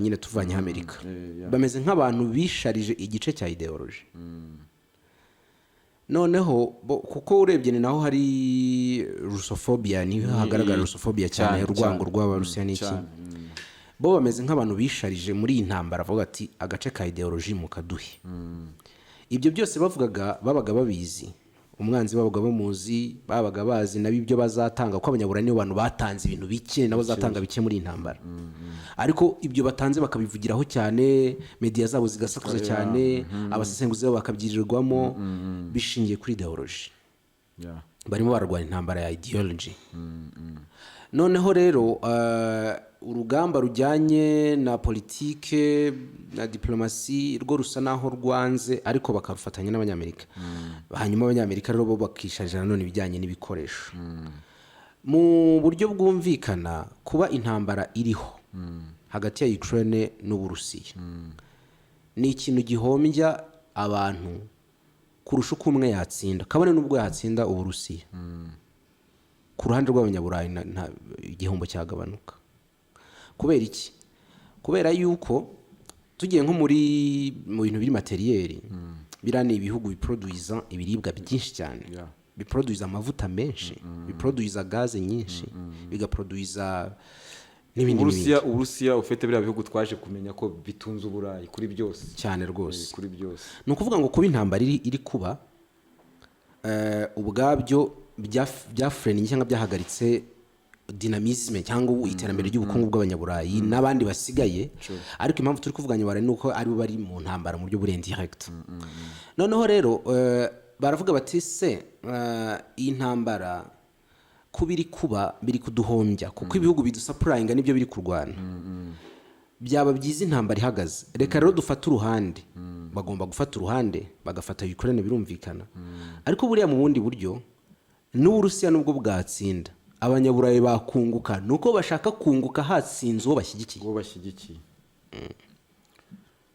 Nyine tuvanyeho Amerika, yeah. bameze nk'abantu bisharije igice cya idéologie. Noneho kuko urebye ni naho hari russophobia, niho hagaragara russophobia cyane, urwango rw'Abarusiya n'iki. Bo bameze nk'abantu bisharije muri iyi ntambara, bavuga ati: "Agace ka idéologie mukaduhe." Ibyo byose bavugaga babaga babizi, umwanzi babaga bamuzi, babaga bazi nabo ibyo bazatanga, kuko Abanyaburayi nibo bantu batanze ibintu bike, nabo bazatanga bike muri iyi ntambara. Ariko ibyo batanze bakabivugiraho cyane, media zabo zigasakuza cyane, abasesenguzi babo bakabyirirwamo, bishingiye kuri idéologie. Barimo bararwana intambara ya ideology. Noneho rero urugamba rujyanye na politike na diplomasi rwo rusa naho rwanze, ariko bakarufatanya n'Abanyamerika. Hanyuma Abanyamerika rero bo bakisharira nanone ibijyanye n'ibikoresho. Mu buryo bwumvikana, kuba intambara iriho hagati ya Ukraine n'Uburusiya ni ikintu gihombya abantu kurusha uko umwe yatsinda, kabone n'ubwo yatsinda Uburusiya. Ku ruhande rw'Abanyaburayi igihombo cyagabanuka. Kubera iki? Kubera yuko tugiye nko mu bintu biri matériel, biriya ni ibihugu biproduiza ibiribwa byinshi cyane, biproduiza amavuta menshi, biproduiza gaze nyinshi, bigaproduiza n'ibindi n'ibindi. Uburusiya ufite biriya bihugu, twaje kumenya ko bitunze Uburayi kuri byose. Cyane rwose. Kuri byose. Ni ukuvuga ngo kuba intambara iri kuba, ubwabyo byafreininye cyangwa byahagaritse dynamisme cyangwa ubu iterambere ry'ubukungu bw'Abanyaburayi n'abandi basigaye. Ariko impamvu turi kuvuga Abanyaburayi ni uko aribo bari mu ntambara mu buryo buri indirect. Noneho rero baravuga bati: "Se iyi ntambara kuba iri kuba biri kuduhombya, kuko ibihugu bidusupplyinga nibyo biri kurwana, byaba byiza intambara ihagaze. Reka rero dufate uruhande." Bagomba gufata uruhande, bagafata Ukraine, birumvikana. Ariko buriya mu bundi buryo n'Uburusiya nubwo bwatsinda, Abanyaburayi bakunguka, ni uko bashaka kunguka hatsinze uwo bashyigikiye. Uwo bashyigikiye.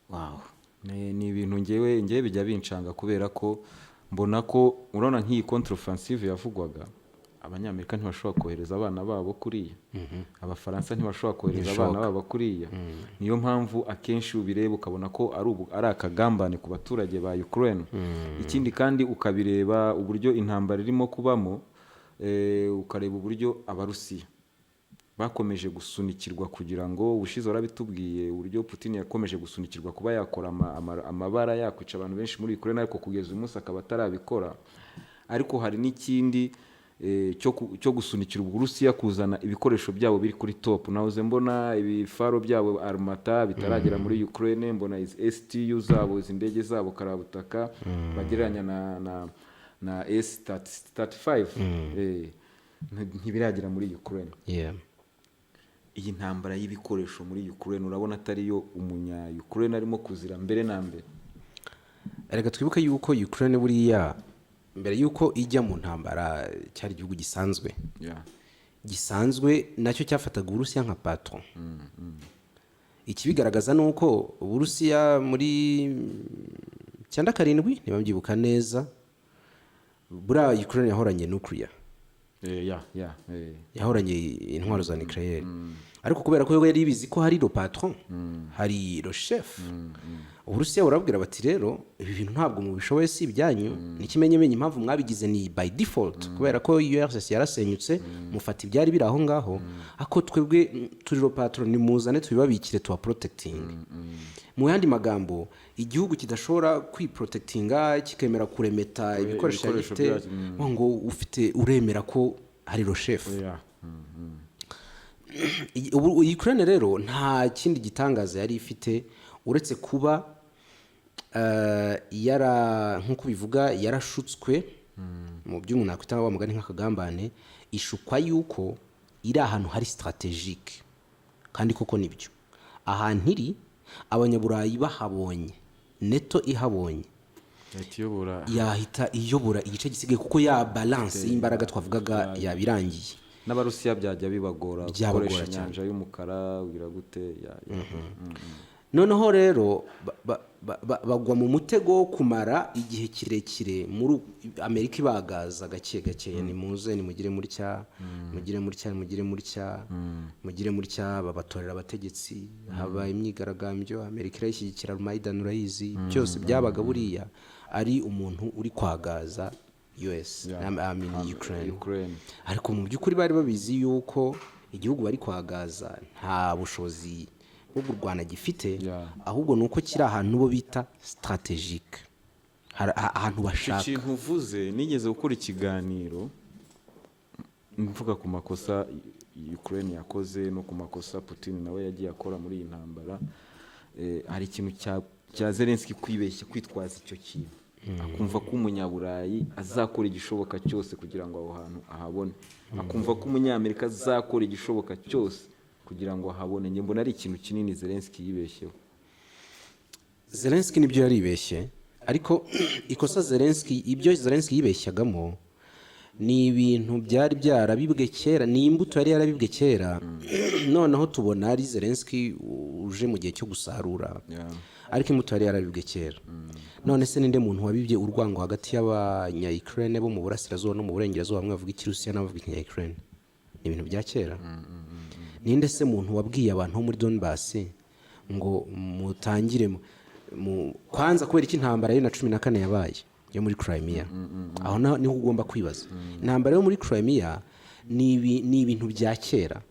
Wow, ni ibintu ngewe bijya bincanga, kubera ko mbona ko urabona nk'iyi contre offensive yavugwaga, Abanyamerika ntibashobora kohereza abana babo kuriya, Abafaransa ntibashobora kohereza abana babo kuriya. Niyo mpamvu akenshi ubireba ukabona ko ari akagambane ku baturage ba Ukraine. Ikindi kandi ukabireba uburyo intambara irimo kubamo, ukareba uburyo Abarusiya bakomeje gusunikirwa kugira ngo, ubushize warabitubwiye, uburyo Putin yakomeje gusunikirwa kuba yakora amabara, yakwica abantu benshi muri Ukraine, ariko kugeza uyu munsi akaba atarabikora. Ariko hari n'ikindi cyo gusunikira Uburusiya kuzana ibikoresho byabo biri kuri top. Nahoze mbona ibifaro byabo Armata bitaragera muri Ukraine, mbona izi STU zabo, izi ndege zabo karabutaka bagereranya na S35, ntibiragera muri Ukraine. Iyi ntambara y'ibikoresho muri Ukraine, urabona atariyo umunya Ukraine arimo kuzira mbere na mbere? Reka twibuke yuko Ukraine buriya mbere yuko ijya mu ntambara cyari igihugu gisanzwe, gisanzwe nacyo cyafataga Uburusiya nka patron. Ikibigaragaza ni uko Uburusiya muri 97, niba mbyibuka neza, buriya Ukraine yahoranye nuclear, yahoranye intwaro za nucléaire. Ariko kubera ko yari ibizi ko hari le patron, hari le chef, Uburusiya burabwira bati: "Rero ibi bintu ntabwo mubishoboye, si ibyanyu." N'ikimenyimenyi impamvu mwabigize ni by default, kubera ko URSS yarasenyutse, mufata ibyari biri aho ngaho. Ariko twebwe turi le patron, nimuzane tubibabikire, tuba protecting. Mu yandi magambo, igihugu kidashobora kwiprotectinga kikemera kuremeta ibikoresho ibikoresho gifite, byacyo, ngo ufite uremera ko hari le chef. Ubu Ukraine rero nta kindi gitangaza yari ifite uretse kuba yara, nk'uko bivuga, yarashutswe mu byo umuntu yakwita wa mugani nk'akagambane, ishukwa yuko iri ahantu hari stratégique. Kandi koko nibyo, ahantu iri Abanyaburayi bahabonye, NATO ihabonye, Yahita iyobora. Yahita iyobora igice gisigaye, kuko ya balance y'imbaraga twavugaga yabirangiye. N'Abarusiya byajya bibagora Byabagora gukoresha cyane. inyanja y'Umukara, ugira gute ya. Noneho rero bagwa mu mutego wo kumara igihe kirekire muri Amerika ibagaza gake gake: "Nimuze, nimugire mutya, mugire mutya, mugire mutya, mugire mutya." Babatorera abategetsi, haba imyigaragambyo, Amerika irayishyigikira, Maidan urayizi, byose byabaga buriya ari umuntu uri kwagaza US, I mean Ukraine. Ukraine. Ariko mu by'ukuri bari babizi yuko igihugu bari kwagaza nta bushobozi bwo kurwana gifite, ahubwo ni uko kiri ahantu bo bita stratégique. Hari ahantu Icyo bashaka. kintu uvuze, nigeze gukora ikiganiro mvuga ku makosa Ukraine yakoze no ku makosa Putin nawe yagiye akora muri iyi ntambara. Hari ikintu cya Zelensky kwibeshya, kwitwaza icyo kintu, akumva ko umunyaburayi azakora igishoboka cyose kugira ngo aho hantu ahabone, akumva ko umunyamerika azakora igishoboka cyose kugira ngo ahabone. Njye mbona ari ikintu kinini Zelensky yibeshyeho. Zelensky nibyo yaribeshye, ariko ikosa Zelensky, ibyo Zelensky yibeshyagamo ni ibintu byari byarabibwe kera, ni imbuto yari yarabibwe kera. Noneho tubona ari Zelensky uje mu gihe cyo gusarura, ariko imbuto yari yarabibwe kera. None se ninde muntu wabibye urwango hagati y'abanya Ukraine bo mu burasirazuba no mu burengerazuba, bamwe bavuga Ikirusiya n'abavuga Ikinya Ukraine? Ni ibintu bya kera. Ninde se muntu wabwiye abantu bo muri Donbass ngo mutangire kwanza? Kubera iki intambara yo na 14 yabaye yo muri Crimea? Aho naho niho ugomba kwibaza. Intambara yo muri Crimea ni ibintu bya kera,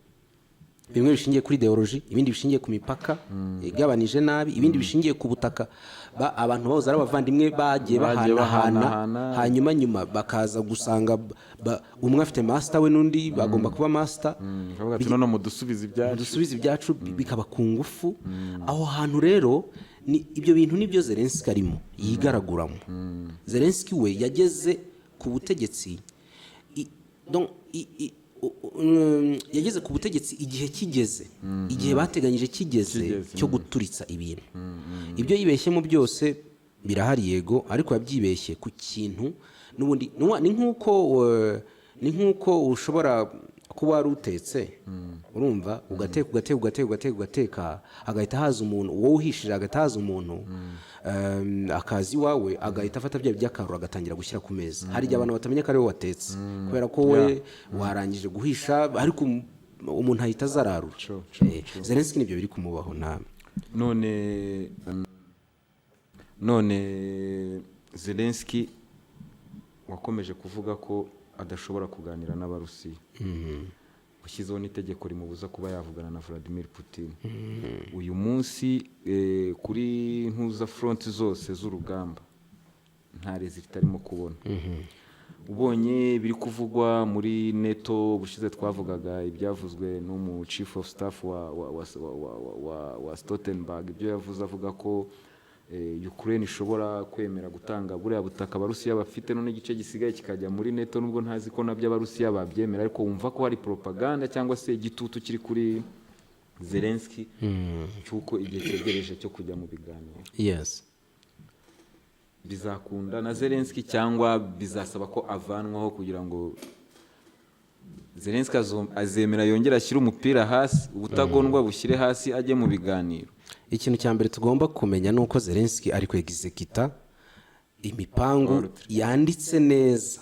bimwe bishingiye kuri ideology, ibindi bishingiye ku mipaka igabanije nabi, ibindi bishingiye ku butaka. Abantu bahoze ari abavandimwe bagiye Bagiye bahanahana, bahanahana. hanyuma nyuma bakaza gusanga umwe afite master we n'undi bagomba kuba master. Kavuga ati: "None mudusubize ibyacu." Dusubize ibyacu, bikaba ku ngufu. Aho hantu rero ni ibyo bintu nibyo Zelensky arimo yigaraguramo. Zelensky we yageze ku butegetsi donc, yageze ku butegetsi igihe kigeze, igihe bateganyije kigeze Kigeze, cyo guturitsa ibintu. Ibyo yibeshyemo byose birahari, yego, ariko yabyibeshye ku kintu n'ubundi ni nk'uko ushobora kuba wari utetse, urumva, ugateka, ugateka, ugateka, ugateka, ugateka, hagahita haza umuntu, wowe uhishije, hagahita haza umuntu akaza iwawe, agahita afata bya by'akaruro agatangira gushyira ku meza. Hari igihe abantu batamenya ko ari wowe watetse kubera ko we warangije guhisha, ariko umuntu ahita azararura. True, true. Zelensky nibyo biri kumubaho nta None Zelensky wakomeje kuvuga ko adashobora kuganira n'Abarusiya, washyizeho n'itegeko rimubuza kuba yavugana na Vladimir Putin, uyu munsi kuri ntuza front zose z'urugamba nta résultat arimo kubona. Ubonye biri kuvugwa muri NATO, ubushize twavugaga ibyavuzwe n'umu chief of staff wa Stoltenberg, ibyo yavuze avuga ko Ukraine ishobora kwemera gutanga buriya butaka Abarusiya bafite, none igice gisigaye kikajya muri NATO, nubwo ntazi ko nabyo Abarusiya babyemera, ariko wumva ko hari propaganda cyangwa se igitutu kiri kuri Zelensky cy'uko igihe cyegereje cyo kujya mu biganiro. Bizakunda na Zelensky cyangwa bizasaba ko avanwaho kugira ngo Zelensky azemera yongere ashyire umupira hasi, ubutagondwa bushyire hasi, ajye mu biganiro? Ikintu cya mbere tugomba kumenya ni uko Zelensky ari kwegizekita imipangu yanditse neza,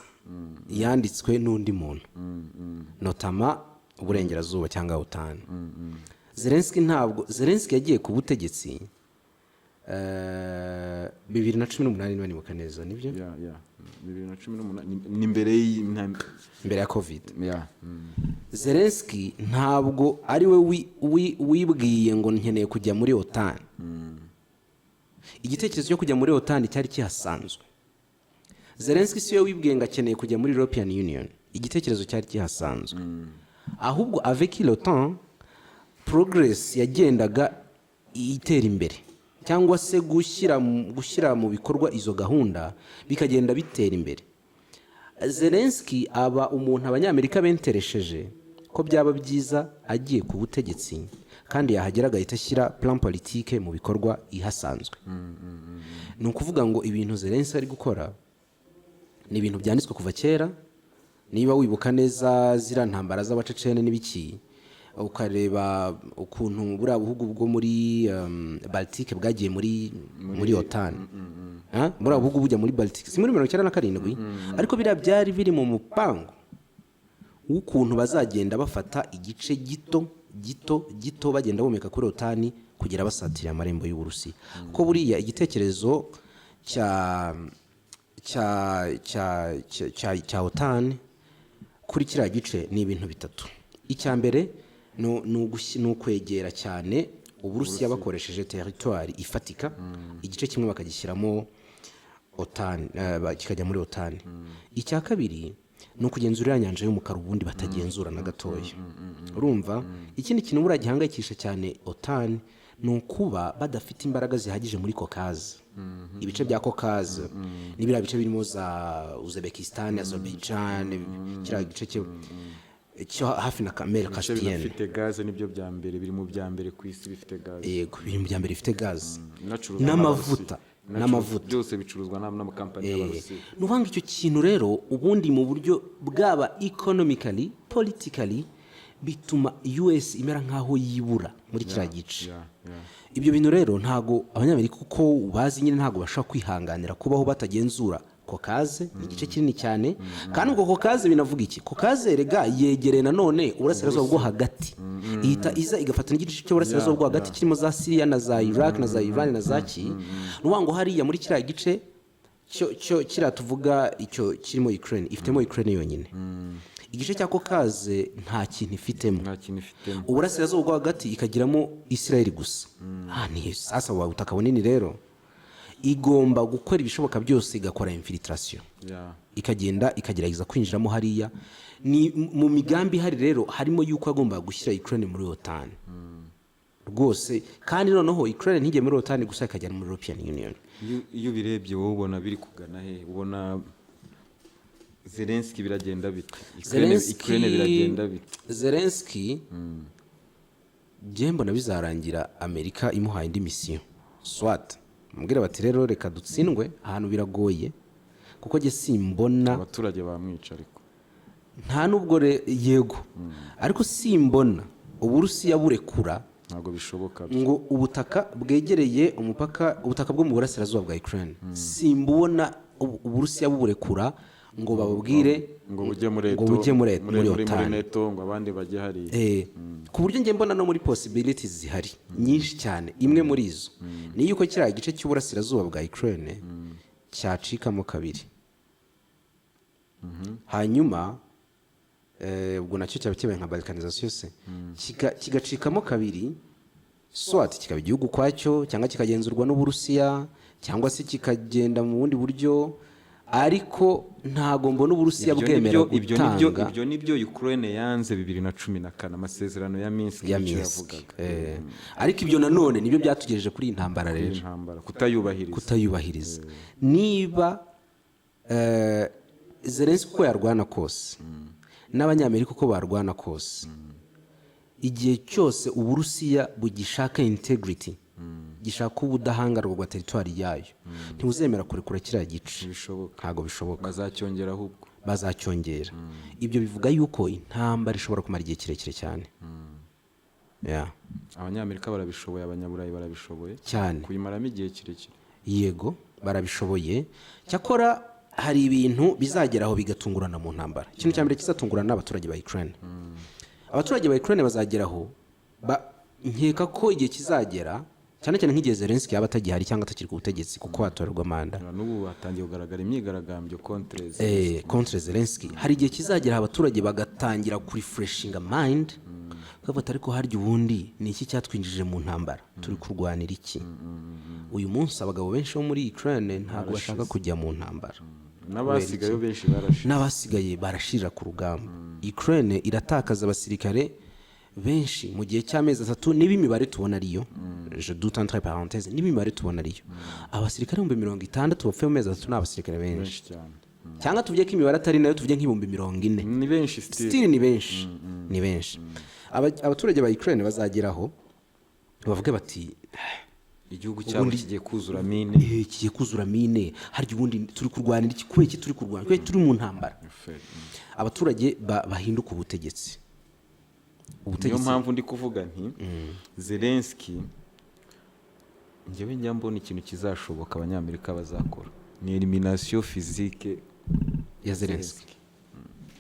yanditswe n'undi muntu, notamment Uburengerazuba cyangwa OTAN. Zelensky ntabwo, Zelensky yagiye ku butegetsi 2018, niba nibuka neza, nibyo? Ya, 2018, ni mbere Mbere ya COVID. Ya. Zelensky ntabwo ari we wibwiye ngo nkeneye kujya muri OTAN. Igitekerezo cyo kujya muri OTAN cyari kihasanzwe. Zelensky si we wibwiye ngo akeneye kujya muri European Union. Igitekerezo cyari kihasanzwe, ahubwo avec le temps progress yagendaga itera imbere, cyangwa se gushyira mu bikorwa izo gahunda bikagenda bitera imbere. Zelensky aba umuntu Abanyamerika benteresheje ko byaba byiza agiye ku butegetsi, kandi yahagera agahita ashyira plan politique mu bikorwa ihasanzwe. Ni ukuvuga ngo ibintu Zelensky ari gukora ni ibintu byanditswe kuva kera. Niba wibuka neza ziriya ntambara z'Abacecene n'ibiki. Ukareba ukuntu buriya buhugu bwo muri Baltique bwagiye muri OTAN. Ah, buriya buhugu bujya muri Baltique si muri 97, ariko biriya byari biri mu mupango w'ukuntu bazagenda bafata igice gito gito gito, bagenda bomeka kuri OTAN kugera basatira amarembo y'Uburusiya, kuko buriya igitekerezo cya OTAN kuri kiriya gice ni ibintu bitatu. Icya mbere ni ukwegera cyane Uburusiya bakoresheje territoire ifatika, igice kimwe bakagishyiramo OTAN, kikajya muri OTAN. Icya kabiri ni ukugenzura iriya nyanja y'umukara ubundi batagenzura na gatoya, urumva. Ikindi kintu buriya gihangayikisha cyane OTAN ni ukuba badafite imbaraga zihagije muri Caucase. Ibice bya Caucase ni biriya bice birimo za Uzbekistan, Azerbaijan, kiriya gice cyo hafi na mer Ibice Caspienne. binafite gaze, nibyo bya mbere, biri mu bya mbere ku isi bifite gaze. Yego, biri mu bya mbere bifite gaze Inacuruzwa n'amavuta. n'Abarusiya. N'amavuta. Byose bicuruzwa n'amakampani y'Abarusiya. Ni ukuvuga ngo icyo kintu rero ubundi mu buryo bwaba economically, politically, bituma US imera nk'aho yibura muri kiriya gice. Ibyo bintu rero ntago Abanyamerika, uko bazi nyine, ntago bashobora kwihanganira kubaho batagenzura Caucase. Ni igice kinini cyane. Kandi ubwo Caucase binavuga iki? Caucase rega yegereye nanone Uburasirazuba bwo Hagati, ihita iza igafata n'igice cy'Uburasirazuba bwo Hagati kirimo za Siriya na za Iraq na za Iran na za ki. Ni ukuvuga ngo hariya muri kiriya gice cyo kiriya tuvuga icyo kirimo Ukraine, ifitemo Ukraine yonyine. Igice cya Caucase nta kintu ifitemo. Nta kintu ifitemo. Uburasirazuba bwo Hagati ikagiramo Israel gusa. Ah, ni sasa wa butaka bunini rero igomba gukora ibishoboka byose, igakora infiltration, ikagenda ikagerageza kwinjiramo hariya. Ni mu migambi ihari rero harimo yuko agomba gushyira Ukraine muri OTAN rwose, kandi noneho Ukraine ntijye muri OTAN gusa, ikajya no muri European Union. Iyo ubirebye wowe, ubona biri kugana he? Ubona Zelenski biragenda bite? Ukraine biragenda bite? Zelensky njye mbona bizarangira Amerika imuhaye indi mission, soit mubwira bati: "Rero reka dutsindwe ahantu biragoye," kuko njye simbona Abaturage bamwica ariko. Nta nubwo yego, ariko simbona Uburusiya burekura Ntabwo bishoboka. ngo ubutaka bwegereye umupaka, ubutaka bwo mu burasirazuba bwa Ukraine, simbubona Uburusiya buburekura ngo bababwire ngo bujye muri ngo bujye muri muri muri OTAN. NATO, ngo abandi bajye hariya. Ku buryo njye mbona no muri possibilities zihari nyinshi cyane, imwe muri izo ni yuko kiriya gice cy'uburasirazuba bwa Ukraine cyacikamo kabiri, hanyuma ubwo nacyo cyaba kibaye nka balkanization se, kigacikamo kabiri, soit kikaba igihugu kwacyo, cyangwa kikagenzurwa n'Uburusiya, cyangwa se kikagenda mu bundi buryo, ariko ntago mbona Uburusiya Ibyo bwemera nibyo- ibyo nibyo gutanga. Ibyo nibyo Ukraine yanze 2014, amasezerano ya Minsk. Ya Nicyo Minsk. yavugaga. Ariko ibyo nanone nibyo byatugejeje kuri iyi ntambara rero. Intambara kutayubahiriza. Kutayubahiriza. Niba Zelensky uko yarwana kose, n'Abanyamerika uko barwana kose, igihe cyose Uburusiya bugishaka integrity, gishaka ubudahangarwa bwa territoire yayo, ntibuzemera kurekura kiriya gice. Ntibishoboka. Ntabwo bishoboka. Bazacyongera ahubwo. Bazacyongera. Ibyo bivuga yuko intambara ishobora kumara igihe kirekire cyane. Yeah. Abanyamerika barabishoboye, Abanyaburayi barabishoboye Cyane. kuyimaramo igihe kirekire. Yego, barabishoboye. Cyakora hari ibintu bizageraho bigatungurana mu ntambara. Ikintu cya mbere kizatungurana ni abaturage ba Ukraine. Abaturage ba Ukraine bazageraho nkeka ko igihe kizagera, cyane cyane nk'igihe Zelensky yaba atagihari cyangwa atakiri ku butegetsi, kuko hatorerwa manda. N'ubu hatangiye kugaragara imyigaragambyo contre Contre Zelensky. Hari igihe kizagera abaturage bagatangira kurefreshinga mind, bakavuga: "Ariko harya ubundi ni iki cyatwinjije mu ntambara? Turi kurwanira iki?" Uyu munsi abagabo benshi bo muri Ukraine ntabwo bashaka kujya mu ntambara. N'abasigaye benshi barashize. N'abasigaye barashirira ku rugamba. Ukraine iratakaza abasirikare benshi mu gihe cy'amezi 3. Niba imibare tubona ariyo, je doute entre parenthèses, niba imibare tubona ariyo, abasirikare 60,000 bapfuye mu mezi 3 ni abasirikare benshi. Benshi cyane. Cyangwa tuvuge ko imibare atari nayo, tuvuge nk'40,000. Ni benshi still. Still ni benshi, ni benshi. Abaturage ba Ukraine bazageraho bavuge bati: Igihugu cyabo kigiye kuzura mine. Kigiye kuzura mine. Harya ubundi turi kurwanira iki? Kubera iki turi kurwana? Kubera iki turi mu ntambara?" Abaturage bahinduka ubutegetsi. Niyo mpamvu ndi kuvuga nti Zelensky, njyewe njya mbona ikintu kizashoboka Abanyamerika bazakora ni élimination physique ya Zelensky.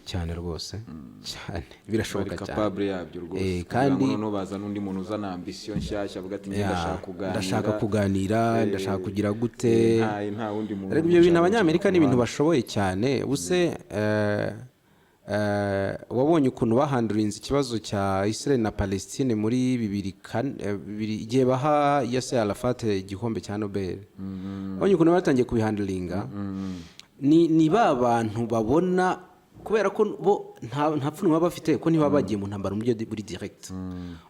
Cyane rwose, cyane, birashoboka bari cyane. Capable yabyo rwose, kugira ngo noneho bazana undi muntu uzana ambition nshyashya, avuga ati: "Njye ndashaka kuganira." Ndashaka kuganira, ndashaka kugira gute. Nta wundi muntu Ariko ibyo bintu umuchallenge Abanyamerika ku ni ibintu ruhande. bashoboye cyane. Ubuse wabonye ukuntu bahandlinze ikibazo cya Israel na Palestine muri bibiri bibiri, igihe baha Yasser Arafat igikombe cya Nobel? Wabonye ukuntu batangiye kubihandlinga? Ni ba bantu babona, kubera ko bo nta pfunwe baba bafite, ko ntibaba bagiye mu ntambara mu buryo buri direct.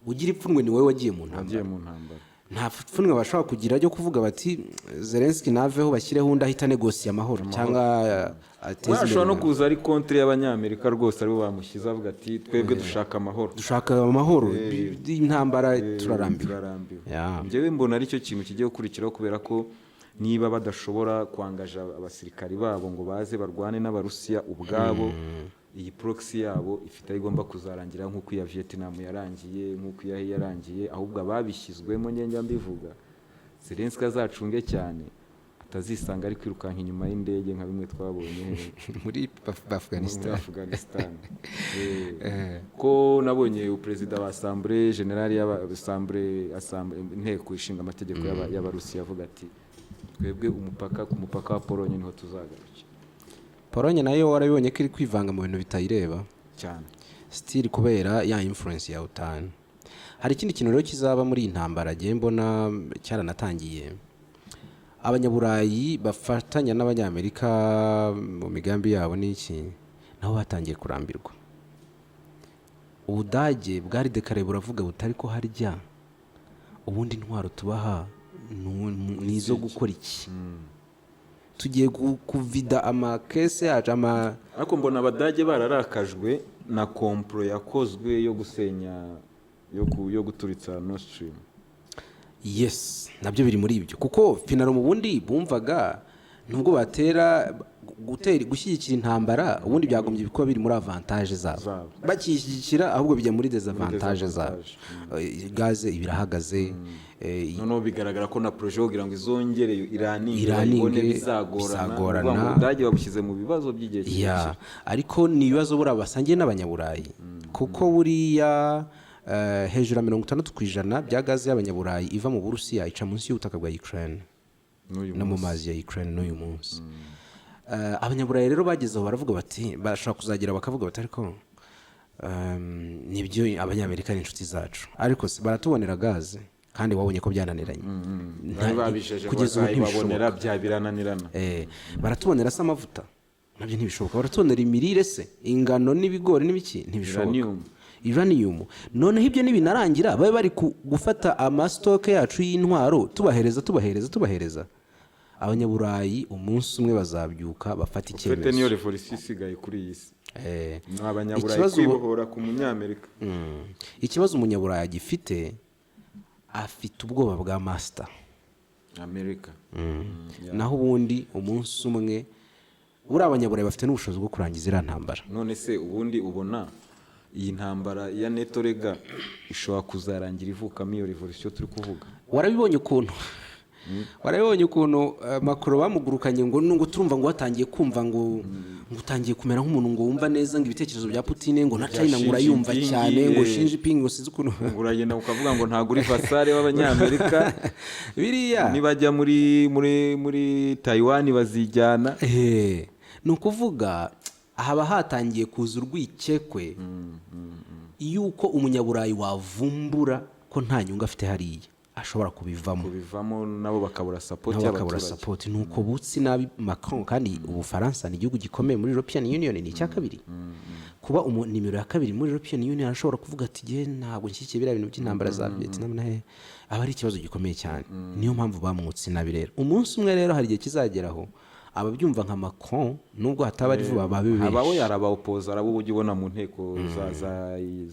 Ugira ipfunwe ni wowe wagiye mu ntambara. Wagiye mu ntambara. Nta pfunwe bashobora kugira ryo kuvuga bati: "Zelensky naveho, bashyireho undi ahita negosiye amahoro cyangwa ateze We ashobora no imbere." kuza ari contre y'Abanyamerika rwose, aribo bamushyize, avuga ati: "Twebwe dushaka amahoro." "Dushaka amahoro, intambara turarambiwe." Turarambiwe. Ya. Njyewe mbona aricyo kintu kigiye gukurikiraho, kubera ko niba badashobora kwangaja abasirikari babo ngo baze barwane n'Abarusiya ubwabo, iyi proxy yabo ifite aho igomba kuzarangira, nk'uko iya Vietnam yarangiye, nk'uko iya yarangiye. Ahubwo ababishyizwemo, njya mbivuga, Zelensky azacunge cyane atazisanga ari kwirukanka inyuma y'indege nka bimwe twabonye muri muri Afghanistan. Afghanistan. Ko nabonye perezida wa assemblée générale y'assemblée, inteko ishinga amategeko y'Abarusiya, avuga ati: "Twebwe umupaka, ku mupaka wa Polonye niho tuzagarukira." Polonye nayo warabibonye ko iri kwivanga mu bintu bitayireba. Cyane. Still kubera ya influence ya OTAN. Hari ikindi kintu rero kizaba muri iyi ntambara, agiye mbona cyaranatangiye: Abanyaburayi bafatanya n'Abanyamerika mu migambi yabo n'iki, nabo batangiye kurambirwa. Ubudage bwari déclaré, buravuga butari ko harya ubundi intwaro tubaha ni izo gukora iki? Tugiye kuvida amakese yacu ama Ariko mbona Abadage bararakajwe na complot yakozwe yo gusenya, yo guturitsa Nord Stream. Yes, nabyo biri muri ibyo, kuko finalement mu bundi bumvaga nubwo batera gutera, gushyigikira intambara, ubundi byagombye kuba biri muri avantage zabo. Zabo. Bakishyigikira, ahubwo bijya muri désavantage zabo. Désavantage. Gaze iba irahagaze. Noneho bigaragara ko na projet yo kugira ngo izongere iraninge, iraninge, bayibone, bizagorana. Bizagorana. Ni ukuvuga ngo Ubudage babushyize mu bibazo by'igihe kirekire. Ya, ariko ni ibibazo buriya basangiye n'Abanyaburayi, kuko buriya hejuru ya 60% bya gaze y'Abanyaburayi iva mu Burusiya ica munsi y'ubutaka bwa Ukraine n'uyu no mu munsi. mazi ya Ukraine n'uyu munsi. Abanyaburayi rero bageze aho baravuga bati, bashobora kuzagira bakavuga bati: "Ariko nibyo, Abanyamerika ni inshuti zacu, ariko se baratubonera gaze?" Kandi wabonye ko byananiranye. Bari babijeje ngo Kugeza ubu bazayibabonera, ntibishoboka. Bya birananirana. Baratubonera se amavuta? Nabyo ntibishoboka. Baratubonera imirire se, ingano n'ibigori n'ibiki? Ntibishoboka. Uranium. Uranium. Noneho ibyo nibinarangira, babe bari gufata amastock yacu y'intwaro, tubahereza, tubahereza, tubahereza. Abanyaburayi umunsi umwe bazabyuka bafata Ufite niyo icyemezo. revolution isigaye kuri iyi si ni Abanyaburayi kwibohora ku Munyamerika. Ikibazo Umunyaburayi agifite, afite ubwoba bwa master Amerika. Naho ubundi umunsi umwe buriya Abanyaburayi bafite n'ubushobozi bwo kurangiza iriya ntambara. None se ubundi ubona iyi ntambara ya NATO rega ishobora kuzarangira ivukamo iyo revolution turi kuvuga? Warabibonye ukuntu Macron bamugurukanye ngo nubwo turumva ngo watangiye kumva ngo utangiye kumera nk'umuntu ngo wumva neza ngo ibitekerezo bya Putin, ngo na Bya China ngo Xi urayumva Jinping, cyane, ngo Xi Jinping, ngo sinzi ukuntu. Ngo uragenda ukavuga ngo ntabwo uri vassal w'Abanyamerika. Biriya Nibajya muri Taiwan bazijyana. Ni ukuvuga haba hatangiye kuza urwikekwe yuko Umunyaburayi wavumbura ko nta nyungu afite hariya ashobora kubivamo. Kubivamo, nabo bakabura support Nabo bakabura y'abaturage. Support. Ni uko butsi nabi Macron. Kandi Ubufaransa ni igihugu gikomeye muri European Union, ni icya kabiri. Kuba nimero ya kabiri muri European Union ashobora kuvuga ati: "Jye ntabwo nshyigikiye biriya bintu by'intambara za Vietnam na he," aba ari ikibazo gikomeye cyane. Niyo mpamvu bamwutse nabi. Rero umunsi umwe rero hari igihe kizageraho ababyumva nka Macron, nubwo hataba ari vuba, babe Abawe benshi. Arabaopoza, arabo ujya ubona mu nteko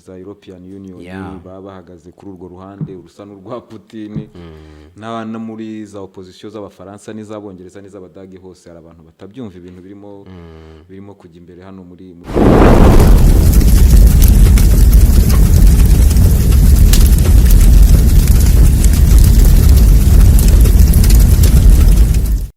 za European Union baba bahagaze kuri urwo ruhande rusa n'urwa Putin, no muri za opposition z'Abafaransa n'iz'Abongereza n'iz'Abadage, hose hari abantu batabyumva ibintu birimo kujya imbere hano muri